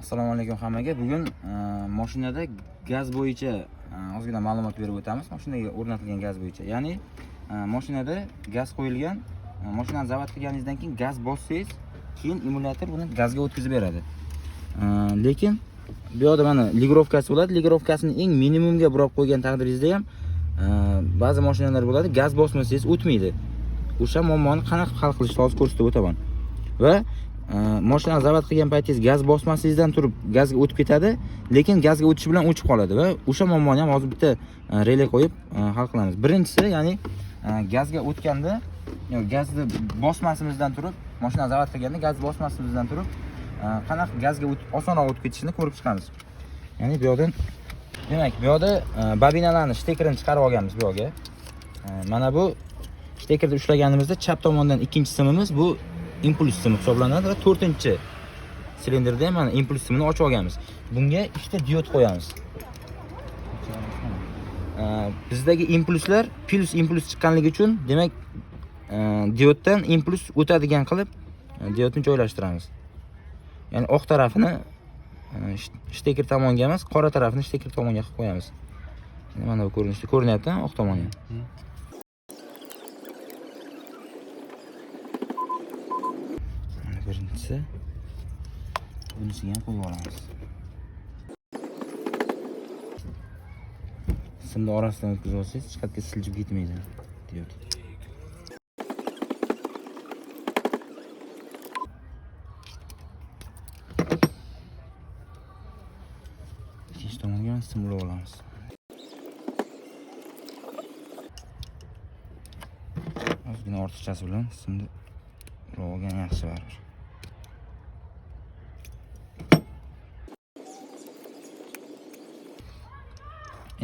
Assalomu alaykum hammaga. Bugun mashinada gaz bo'yicha ozgina ma'lumot berib o'tamiz. Mashinaga o'rnatilgan gaz bo'yicha. Ya'ni mashinada gaz qo'yilgan, mashinani zavod qilganingizdan keyin gaz bossangiz, keyin emulyator buni gazga o'tkazib beradi. Lekin bu yoqda mana ligirovkasi bo'ladi. Ligirovkasini eng minimumga burab qo'ygan taqdiringizda ham ba'zi mashinalar bo'ladi, gaz bosmasangiz o'tmaydi. O'sha muammoni qanaqa hal qilishni hozir ko'rsatib o'taman. Va mashinani zavod qilgan paytingiz gaz bosmasingizdan turib gazga o'tib ketadi, lekin gazga o'tishi bilan o'chib qoladi va o'sha muammoni ham hozir bitta rele qo'yib hal qilamiz. Birinchisi, ya'ni gazga o'tganda, gazni bosmasimizdan turib, mashinani zavod qilganda gaz bosmasimizdan turib qanaqa gazga o'tib osonroq o'tib ketishini ko'rib chiqamiz. Ya'ni bu yoqdan, demak, bu yoqda bobinalarni shtekerini chiqarib olganmiz bu yoqga. Mana bu shtekerni ushlaganimizda chap tomondan ikkinchi simimiz bu impuls simi hisoblanadi va to'rtinchi silindrda ham mana impuls simini ochib olganmiz. Bunga ikkita diod qo'yamiz. Bizdagi impulslar plus impuls chiqqanligi uchun, demak, dioddan impuls o'tadigan qilib diodni joylashtiramiz. Ya'ni oq tarafini shteker tomonga emas, qora tarafini shteker tomonga qilib qo'yamiz. Mana bu ko'rinishda ko'rinyapti, oq tomoni. Mana birinchisi. Bunisiga ham qo'yib olamiz. Simni orasidan o'tkazib olsangiz, hech qayerga siljib ketmaydi diod. Ikkinchi tomonga ham sim ulab olamiz. Ozgina ortiqchasi bilan simni ulab olgan yaxshi baribir.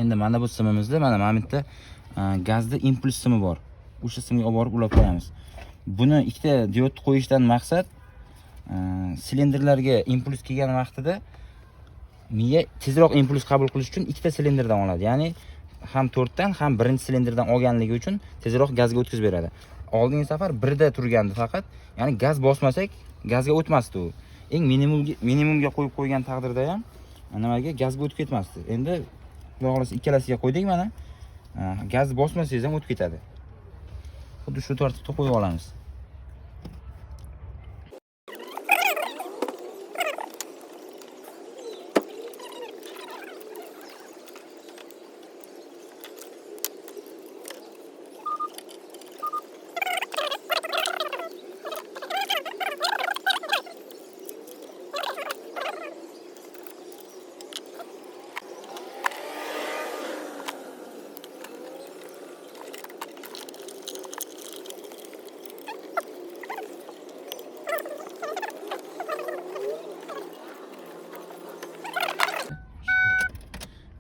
Endi mana bu simimizda mana bu yerda gazda impuls simi bor. O'sha simga olib borib ulab qo'yamiz. Buni ikkita diod qo'yishdan maqsad silindrlarga impuls kelgan vaqtida miya tezroq impuls qabul qilish uchun ikkita silindrdan oladi. Ya'ni ham to'rtdan, ham birinchi silindrdan olganligi uchun tezroq gazga o'tkazib beradi. Oldingi safar birda turgandi faqat. Ya'ni gaz bosmasak gazga o'tmasdi u. Eng minimumga qo'yib qo'ygan taqdirda ham nimaga gazga o'tib ketmasdi. Endi Xudo xohlasa ikkalasiga qo'ydik mana. Gaz bosmasangiz ham o'tib ketadi. Xuddi shu tartibda qo'yib olamiz.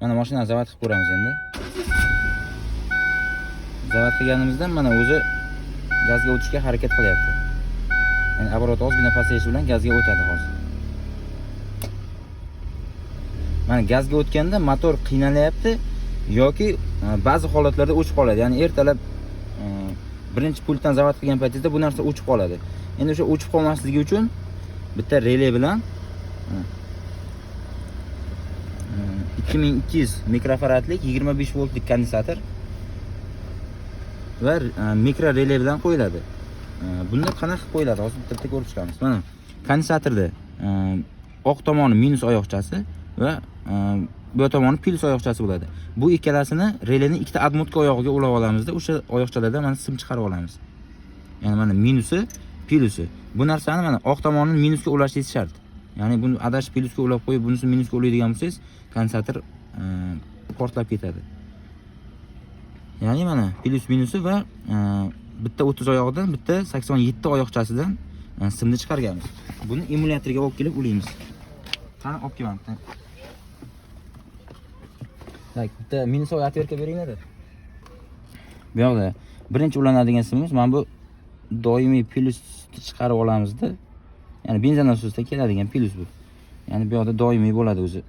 Mana mashinani zavod qilib ko'ramiz endi. Zavod qilganimizdan mana o'zi gazga o'tishga harakat qilyapti. Ya'ni оборот ozgina pasayishi bilan gazga o'tadi hozir. Mana gazga o'tganda motor qiynalyapti yoki ba'zi holatlarda o'chib qoladi. Ya'ni ertalab birinchi pultdan zavod qilgan paytingizda bu narsa o'chib qoladi. Endi o'sha o'chib qolmasligi uchun bitta rele bilan 2200 mikrofaradlik 25 voltlik kondensator va mikro rele bilan qo'yiladi. Bunda qanaqa qo'yiladi? Hozir bitta ko'rib chiqamiz. Mana kondensatorda oq tomoni minus oyoqchasi va bu tomoni plus oyoqchasi bo'ladi. Bu ikkalasini releni ikkita odmotka oyog'iga ulab olamizda, o'sha oyoqchalardan mana sim chiqarib olamiz. Ya'ni mana minusi, plusi. Bu narsani mana oq tomonini minusga ulashingiz shart. Ya'ni buni adashib plusga ulab qo'yib, bunisi minusga ulaydigan bo'lsangiz, kondensator portlab ketadi. Ya'ni mana plus minusi va bitta 30 oyog'idan, bitta 87 oyoqchasidan simni chiqarganmiz. Buni emulyatorga olib kelib ulaymiz. Qani olib kelaman bitta. Tak, bitta minusoy otvertka beringlar. Bu yoqda birinchi ulanadigan simimiz mana bu doimiy plusni chiqarib olamizda. Ya'ni benzin nasosida keladigan plus bu. Ya'ni bu yoqda doimiy bo'ladi o'zi.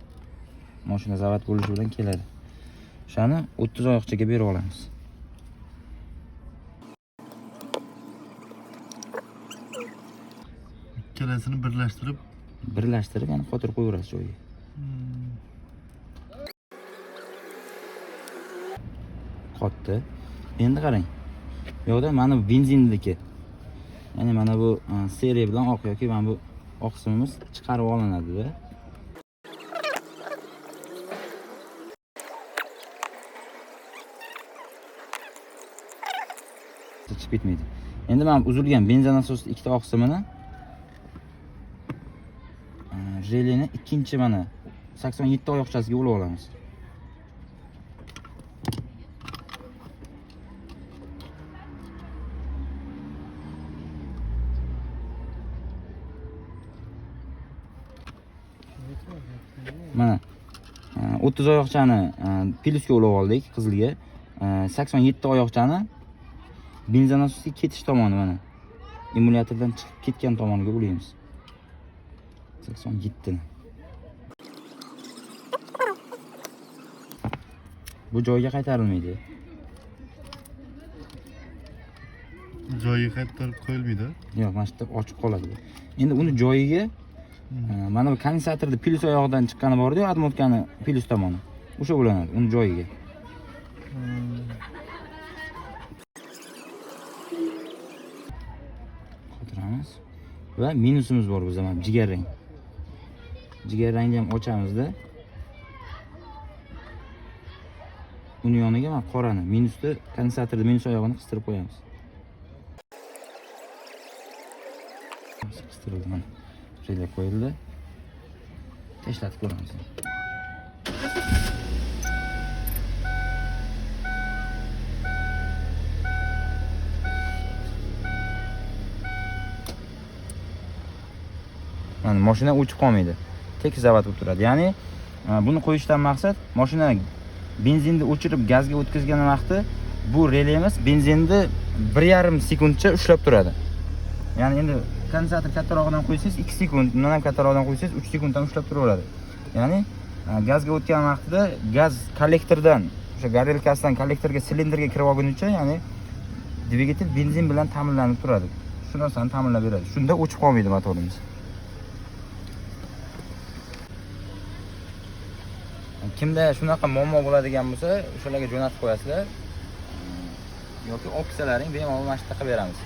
Mashina zavod bo'lishi bilan keladi. O'shani 30 oyoqchaga berib olamiz. Ikkalasini birlashtirib Birlashtirib, yana qotirib qo'yaverasiz joyiga. Qotdi. Endi qarang. Bu yoqda mana bu benzinniki. Ya'ni mana bu seriya bilan oq yoki mana bu oq simimiz chiqarib olinadi-da. Chiqib ketmaydi. Endi mana bu uzilgan benzin nasosi ikkita oq simini releni ikkinchi mana 87 oyoqchasiga ulab olamiz. Mana 30 oyoqchani plyusga ulab oldik qizilga. 87 oyoqchani benzin nasosiga ketish tomoni mana emulyatordan chiqib ketgan tomoniga ulaymiz. 87 ni. Bu joyga qaytarilmaydi. Joyiga qaytarib qo'yilmaydi. Yo'q, mana shu yerda ochiq qoladi bu. Endi uni joyiga mana bu kondensatorni plyus oyog'idan chiqqani bor-ku, отмоткani plyus tomoni. O'sha ulanadi uni joyiga. Qotiramiz. Va minusimiz bor bizda mana jigarrang. Jigarrangni ham ochamizda. Uni yoniga mana qorani, minusni kondensatorni minus oyog'ini qistirib qo'yamiz. Qistirildi mana. Rele qo'yildi. Teshlatib ko'ramiz. Mana mashina o'chib qolmaydi. Tekis zavod bo'lib turadi. Ya'ni buni qo'yishdan maqsad mashina benzinni o'chirib gazga o'tkazgan vaqti bu relemiz benzinni 1,5 sekundcha ushlab turadi. Ya'ni endi kondensator kattarog'idan qo'ysangiz 2 sekund, undan ham kattarog'idan qo'ysangiz 3 sekunddan ushlab turaveradi. Ya'ni gazga o'tgan vaqtida gaz kollektordan, o'sha gorelkasidan kollektorga, silindrga kirib olgunicha, ya'ni dvigatel benzin bilan ta'minlanib turadi. Shu narsani ta'minlab beradi. Shunda o'chib qolmaydi motorimiz. Kimda shunaqa muammo bo'ladigan bo'lsa, o'shalarga jo'natib qo'yasizlar. Yoki olib kelsalaring bemalol mana shu yerda qilib beramiz.